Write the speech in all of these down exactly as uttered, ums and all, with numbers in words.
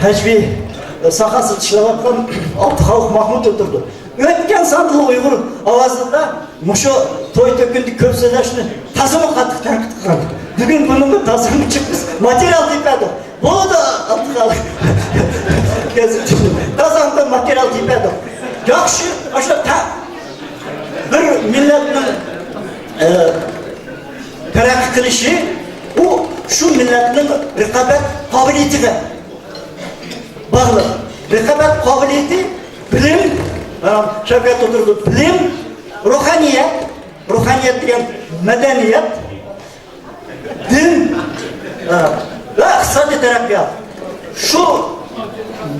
ھەجۋىي ساھەسىدە ئىشلەۋاتقان ئابدۇخالىق ماھمۇت ئولتۇرىدۇ. ئۆتكەن ساندا ئۇيغۇر ئاۋازىدا مۇشۇ توي تۆكۈندە كۆپ سۆزلەشنى تازىمۇ قاتتىق تەنقىد قىلغان. بۈگۈن بۇنىڭغا تازىمۇ چىقىمىز، ماتېرىيال تېپەدۇق. بولىدۇ، ئابدۇخالىق. تازا ماتېرىيال تېپەدۇق. ياخشى، ئاشۇ تا-، بىر مىللەتنىڭ، ئە، تەرەققىي قىلىشى، ئۇ شۇ مىللەتنىڭ رىقابەت قابىلىيىتىگە باغلىق. رىقابەت قابىلىيىتى، بىلىم، ئە، شەۋكەت تۇتۇرىدۇ، بىلىم، روھانىيەت، روھانىيەت دېگەن مەدەنىيەت، دىن، ئە، ۋە ئىقتىسادىي تەرەققىيات. شۇ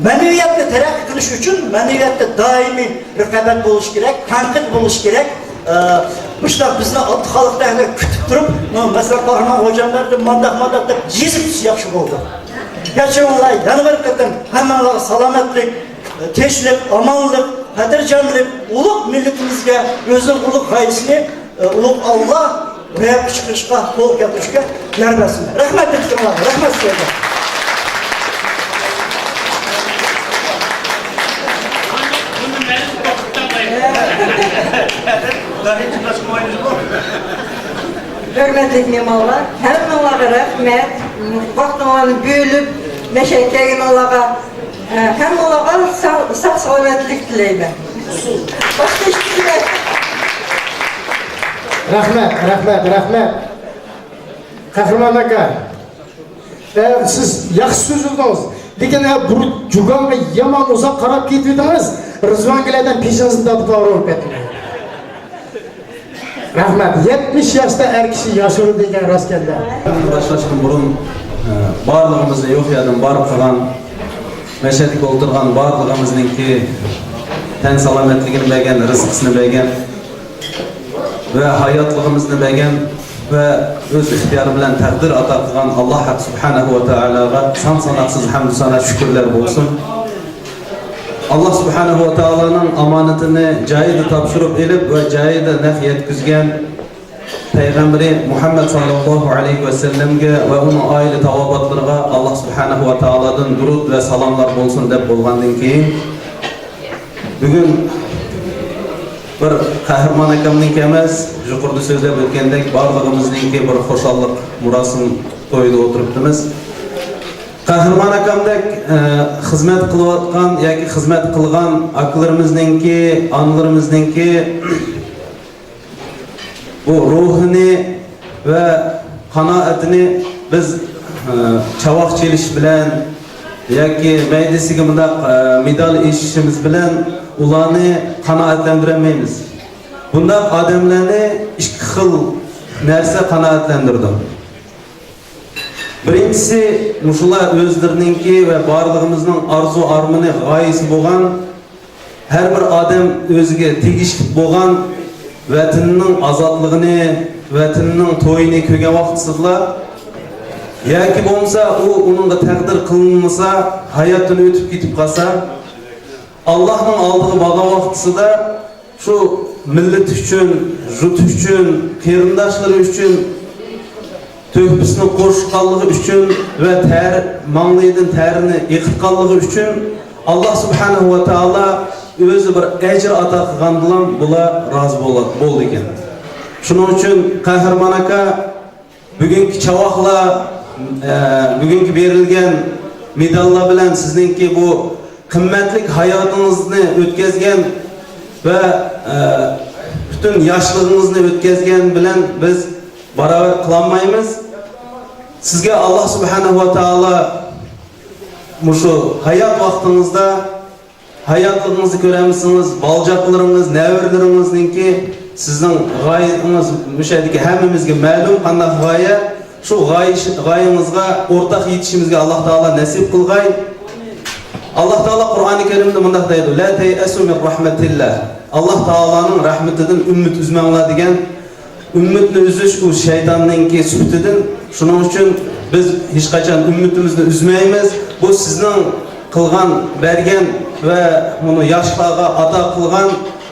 مەنىۋىيەتنى تەرەققىي قىلىش ئۈچۈن مەنىۋىيەتتە دائىمىي رىقابەت بولۇشى كېرەك، تەنقىد بولۇشى كېرەك. ئە، مۇشۇنداق بىزنى ئابدۇخالىقتەك كۈتۈپ تۇرۇپ، مەسىلەن، قەھرىمان غوجاملار دەپ مانداق، مانداق دەپ يېزىپ تۇرسا ياخشى بولىدۇ. كەچۈرۈڭلار، يەنە بىر قېتىم ھەممىڭلارغا سالامەتلىك، تىنچلىق، ئامانلىق، خاتىرجەملىك، ئۇلۇغ مىللىتىمىزگە ئۆزىنىڭ ئۇلۇغ غايىسىنى، ئۇلۇغ ئاللا روياپقا چىقىرىشقا، قول كەلتۈرۈشكە يار بەرسۇن. رەھمەت، دىققىتىڭلارغا رەھمەت سىلەرگە. ھۆرمەتلىك مېھمانلار، ھەممىڭلارغا رەھمەت. ۋاقتىڭلارنى بۆلۈپ، مەشە كەلگىنىڭلارغا، ھەممىڭلارغا ساق، ساق سالامەتلىك تىلەيمەن. باشقا ھېچ نېمە. رەھمەت، رەھمەت، رەھمەت. قەھرىمان ئاكا، ئە، سىز ياخشى سۆزلىدىڭىز. لېكىن، ئە، بۇ جۇگاڭغا يامان ئۇزاق قاراپ كېتىۋىدىڭىز. رىزۋان كېلەدىن پېشىڭىزنى تارتىپ ئاغرىپ كەتتىم. رەھمەت. يەتمىش ياشتا ئەر كىشى ياشىرىدۇ دېگەن راست گەپ. باشلاشتىن بۇرۇن، ئە، بارلىقىمىزنى يوق يەردىن بار قىلغان، مەشەدىكى ئولتۇرغان بارلىقىمىزنىڭكى تەن سالامەتلىكىنى بەرگەن، رىزقىسىنى بەرگەن ۋە ھاياتلىقىمىزنى بەرگەن ۋە ئۆز ئىختىيارى بىلەن تەقدىر ئاتا قىلغان ئاللا ھەق سۇبھانەھۇ ۋە تائالاغا سان-ساناقسىز ھەمدۇ سانا، شۈكۈرلەر بولسۇن. ئاللا سۇبھانەھۇ ۋە تائالانىڭ ئامانىتىنى جايىدا تاپشۇرۇپ ئېلىپ ۋە جايىدا نەق يەتكۈزگەن پەيغەمبىرى مۇھەممەد ساللاللاھۇ ئەلەيھى ۋەسەللەمگە ۋە ئۇنىڭ ئائىلە تاۋابىئاتلىرىغا ئاللا سۇبھانەھۇ ۋە تائالادىن دۇرۇت ۋە سالاملار بولسۇن دەپ بولغاندىن كېيىن، بۈگۈن بىر قەھرىمان ئاكامنىڭكى ئەمەس، يۇقىرىدا سۆزلەپ ئۆتكەندەك، بارلىقىمىزنىڭكى بىر خۇشاللىق مۇراسىم تويىدا ئولتۇرۇپتىمىز. قەھرىمان ئاكامدەك، ئە، خىزمەت قىلىۋاتقان ياكى خىزمەت قىلغان ئاكىلىرىمىزنىڭكى، ئانىلىرىمىزنىڭكى بۇ روھىنى ۋە قانائىتىنى بىز، ئە، چاۋاك چېلىش بىلەن ياكى مەيدىسىگە مۇنداق، ئە، مېدال ئېشىشىمىز بىلەن ئۇلارنى قانائەتلەندۈرەلمەيمىز. بۇنداق ئادەملەرنى ئىككى خىل نەرسە قانائەتلەندۈرىدۇ. بىرىنچىسى، مۇشۇلار ئۆزلىرىنىڭكى ۋە بارلىقىمىزنىڭ ئارزۇ-ئارمىنى، غايىسى بولغان، ھەر بىر ئادەم ئۆزىگە تېگىشلىك بولغان ۋەتىنىنىڭ ئازادلىقىنى، ۋەتىنىنىڭ تويىنى كۆرگەن ۋاقتىسىدىلا، ياكى بولمىسا ئۇ، ئۇنىڭغا تەقدىر قىلىنمىسا، ھاياتتىن ئۆتۈپ كېتىپ قالسا، ئاللاھنىڭ ئالدىغا بارغان ۋاقتىسىدا شۇ مىللىتى ئۈچۈن، يۇرتى ئۈچۈن، قېرىنداشلىرى ئۈچۈن تۆھپىسىنى قوشقانلىقى ئۈچۈن ۋە تەر، ماڭلىيىدىن تەرىنى ئېقىتقانلىقى ئۈچۈن ئاللا سۇبھانەھۇ ۋە تائالا ئۆزى بىر ئەجىر ئاتا قىلغاندىلا بۇلار رازى بولا-، بولىدىكەن. شۇنىڭ ئۈچۈن قەھرىمان ئاكا، بۈگۈنكى چاۋاكلار، ئە، بۈگۈنكى بېرىلگەن مېداللار بىلەن سىزنىڭكى بۇ قىممەتلىك ھاياتىڭىزنى ئۆتكەزگەن ۋە، ئە، پۈتۈن ياشلىقىڭىزنى ئۆتكەزگەن بىلەن بىز باراۋەر قىلالمايمىز. سىزگە ئاللا سۇبھانەھۇ ۋە تائالا مۇشۇ ھايات ۋاقتىڭىزدا ھاياتلىقىڭىزنى كۆرەلمىسىڭىز، بالىچاقىلىرىڭىز، نەۋرىلىرىڭىزنىڭكى سىزنىڭ غايىڭىز، مۇشۇ يەردىكى ھەممىمىزگە مەلۇم قانداق غايە، شۇ غايە، غايىڭىزغا ئورتاق يېتىشىمىزگە ئاللا تائالا نەسىپ قىلغاي. ئاللا تائالا قۇرئانى كەرىمدە مۇنداق دەيدۇ، لا تيأسوا من رحمة الله. ئاللا تائالانىڭ رەھمىتىدىن ئۈمىد ئۈزمەڭلار دېگەن. ئۈمىدنى ئۈزۈش ئۇ شەيتاننىڭكى سۈپىتىدىن. شۇنىڭ ئۈچۈن بىز ھېچقاچان ئۈمىدىمىزنى ئۈزمەيمىز. بۇ سىزنىڭ قىلغان، بەرگەن ۋە بۇنى ياشلارغا ئاتا قىلغان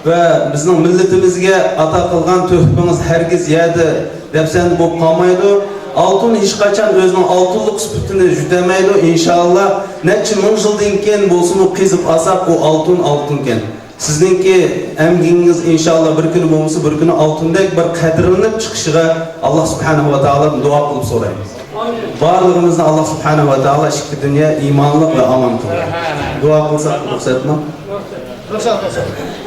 ۋە بىزنىڭ مىللىتىمىزگە ئاتا قىلغان تۆھپىڭىز ھەرگىز يەردە دەپسەندە بولۇپ قالمايدۇ. ئالتۇن ھېچقاچان ئۆزىنىڭ ئالتۇنلۇق سۈپىتىنى يۈدەمەيدۇ، ئىنشائاللا. نەچچە مىڭ يىلدىن كېيىن بولسىمۇ قېزىپ ئالساق، ئۇ ئالتۇن ئالتۇنكەن. سىزنىڭكى ئەمگىكىڭىز ئىنشائاللا بىر كۈنى بولمىسا بىر كۈنى ئالتۇندەك بىر قەدىرلىنىپ چىقىشىغا ئاللا سۇبھانەھۇ ۋە تائالادىن دۇئا قىلىپ سورايمىز. بارلىقىمىزنى ئاللا سۇبھانەھۇ ۋە تائالا ئىككى دۇنيا ئىمانلىق ۋە ئامان قىلغاي. دۇئا قىلساق رۇخسەتمۇ؟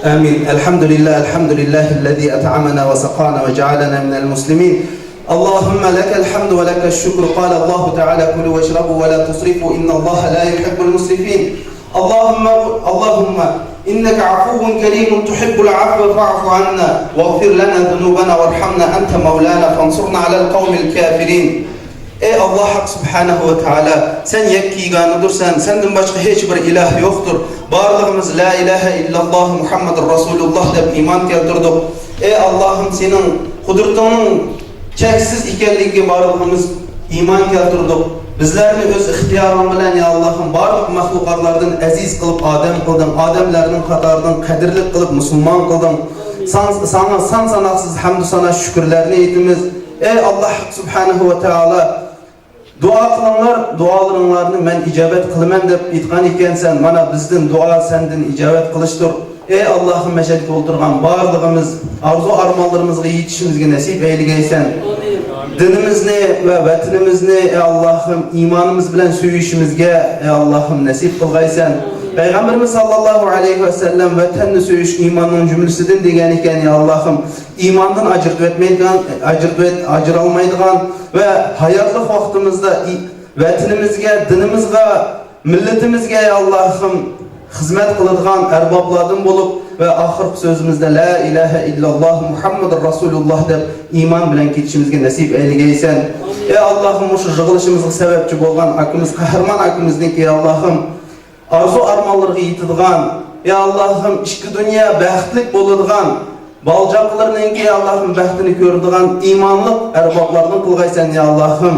ئامىن. الحمد لله، الحمد لله الذي أطعمنا وسقانا وجعلنا من المسلمين. اللهم لك الحمد ولك الشكر. قال الله تعالى: كلوا واشربوا ولا تسرفوا إن الله لا يحب المسرفين. اللهم، اللهم إنك عفو كريم تحب العفو فاعف عنا واغفر لنا ذنوبنا وارحمنا أنت مولانا فانصرنا على القوم الكافرين. ئەي ئاللا ھەق سۇبھانەھۇ ۋە تائالا، سەن يەككە يېگانىدۇرسەن، سەندىن باشقا ھېچ بىر ئىلاھ يوقتۇر. بارلىقىمىز لا ئىلاھە ئىللاللاھ مۇھەممەدۇر رەسۇلۇللاھ دەپ ئىمان كەلتۈردۇق. ئەي ئاللاھىم، سېنىڭ قۇدرىتىڭنىڭ چەكسىز ئىكەنلىكىگە بارلىقىمىز ئىمان كەلتۈردۇق. بىزلەرنى ئۆز ئىختىيارىڭ بىلەن، يا ئاللاھىم، بارلىق مەخلۇقاتلاردىن ئەزىز قىلىپ ئادەم قىلدىڭ، ئادەملەرنىڭ قاتارىدىن قەدىرلىك قىلىپ مۇسۇلمان قىلدىڭ. سان-، ساڭا سان-ساناقسىز ھەمدۇ سانا شۈكۈرلەرنى ئېيتىمىز. ئەي ئاللاھ سۇبھانەھۇ ۋە تائالا، دۇئا قىلىڭلار، دۇئالىرىڭلارنى مەن ئىجابەت قىلىمەن دەپ ئېيتقان ئىكەنسەن. مانا بىزدىن دۇئا سەندىن ئىجابەت قىلىشتۇر. ئەي ئاللاھىم، مەشەدىكى ئولتۇرغان بارلىقىمىز ئارزۇ ئارمانلىرىمىزغا يېتىشىمىزگە نەسىپ ئەيلىگەيسەن. دىنىمىزنى ۋە ۋەتىنىمىزنى، ئەي ئاللاھىم، ئىمانىمىز بىلەن سۆيۈشىمىزگە، ئەي ئاللاھىم، نەسىپ قىلغايسەن. پەيغەمبىرىمىز ساللاللاھۇ ئەلەيھى ۋەسەللەم ۋەتەننى سۆيۈش ئىماننىڭ جۈملىسىدىن دېگەن ئىكەن، يا ئاللاھىم. ئىماندىن ئاجرىتىۋەتمەيدىغان، ئاجرىتىۋەت-، ئاجرالمايدىغان ۋە ھاياتلىق ۋاقتىمىزدا ئى-، ۋەتىنىمىزگە، دىنىمىزغا، مىللىتىمىزگە، يا ئاللاھىم، خىزمەت قىلىدىغان ئەربابلاردىن بولۇپ ۋە ئاخىرقى سۆزىمىزدە لا ئىلاھە ئىللاللاھ مۇھەممەدۇر رەسۇلۇللاھ دەپ ئىمان بىلەن كېتىشىمىزگە نەسىپ ئەيلىگەيسەن. ئەي ئاللاھىم، مۇشۇ يىغىلىشىمىزغا سەۋەبچى بولغان ئاكىمىز قەھرىمان ئاكىمىزنىڭكى، يا ئاللاھىم، ئارزۇ ئارمانلىرىغا يېتىدىغان، يا ئاللاھىم، ئىككى دۇنيا بەختلىك بولىدىغان، بالا-چاقىلىرىنىڭكى، يا ئاللاھىم، بەختىنى كۆرىدىغان ئىمانلىق ئەربابلاردىن قىلغايسەن، يا ئاللاھىم.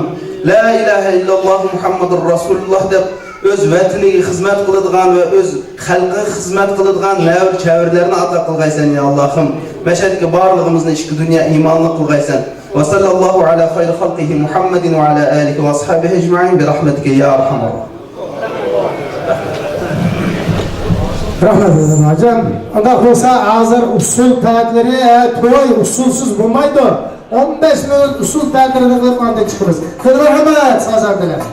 لا ئىلاھە ئىللاللاھ مۇھەممەدۇر رەسۇلۇللاھ دەپ ئۆز ۋەتىنىگە خىزمەت قىلىدىغان ۋە ئۆز خەلقىگە خىزمەت قىلىدىغان نەۋرە-چەۋرىلەرنى ئاتا قىلغايسەن، يا ئاللاھىم. مەشەدىكى بارلىقىمىزنى ئىككى دۇنيا ئىمانلىق قىلغايسەن. ۋە سەللەللاھۇ ئەلا خەيرى خەلقىھى مۇھەممەدىن ۋە ئەلا ئالىھى ۋە ئەسھابىھى ئەجمەئىن بىرەھمەتىكە يا ئەرھەمەر راھىمىن. رەھمەت، ئەزىز ھاجام. ئۇنداق بولسا، ھازىر ئۇسسۇل تەتۈرى، ئە، توي ئۇسسۇلسىز بولمايدۇ. ئون بەش مىنۇت ئۇسسۇل تەتۈرىنى قىلىپ، ئاندىن چىقىمىز. خېلى مەرھەمەت، سازاندىلەر.